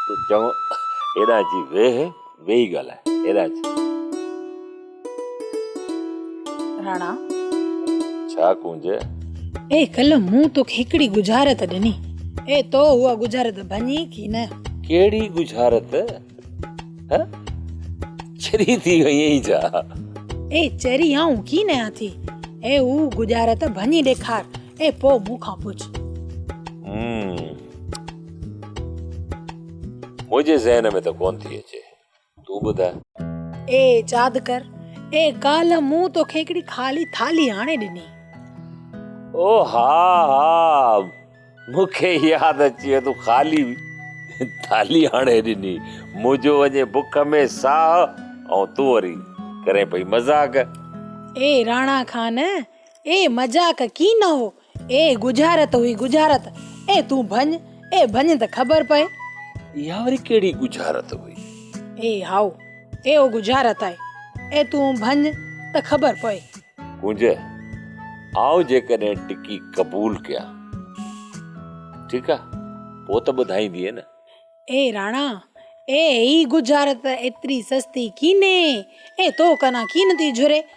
چڱو هيڏانهن اچي ويهه، ويهي ڳالهاء، هيڏانهن اچ. راڻا. ڇا ڪونج؟ اي ڪلهه مون توکي هڪڙي ڳجهارت ڏني. اي تو اها ڳجهارت ڀڃي ڪي نه؟ ڪهڙي ڳجهارت؟ هه؟ چري ٿي وئين آهين ڇا؟ اي چري آئون ڪي نه آهيان ٿي. اي هو ڳجهارت ڀڃي ڏيکار اي پوء مون کان پڇ. منهنجي ذهن ۾ ته ڪونه ٿي اچي. تون ٻڌاء. اي ياد ڪر، اي ڪالهه مون توکي هڪڙي خالي ٿالهي آڻي ڏني. او ها ها، مون کي ياد اچي ويو، تون خالي ٿالهي آڻي ڏني. منهنجو وڃي بک ۾ ساهه ۽ تون وري ڪرين پئي مذاق. اي راڻا خان، اي مذاق ڪي نه هو، اي ڳجهارت هئي ڳجهارت، اي تون ڀڃ، اي ڀڃ ته خبر پئي. اها وري ڪهڙي ڳجهارت هئي؟ اي هائو، اي او ڳجهارت آهي، اي تون ڀڃ ته خبر پئي. ڪونج، آئون جيڪڏهن ٽڪي قبول ڪيان، ٺيڪ آ، پوء ته ٻڌائيندينء نه؟ اي راڻا، اي هي ڳجهارت ايتري سستي ڪينهي، اي تو ڪنا ڪين ٿي جهري؟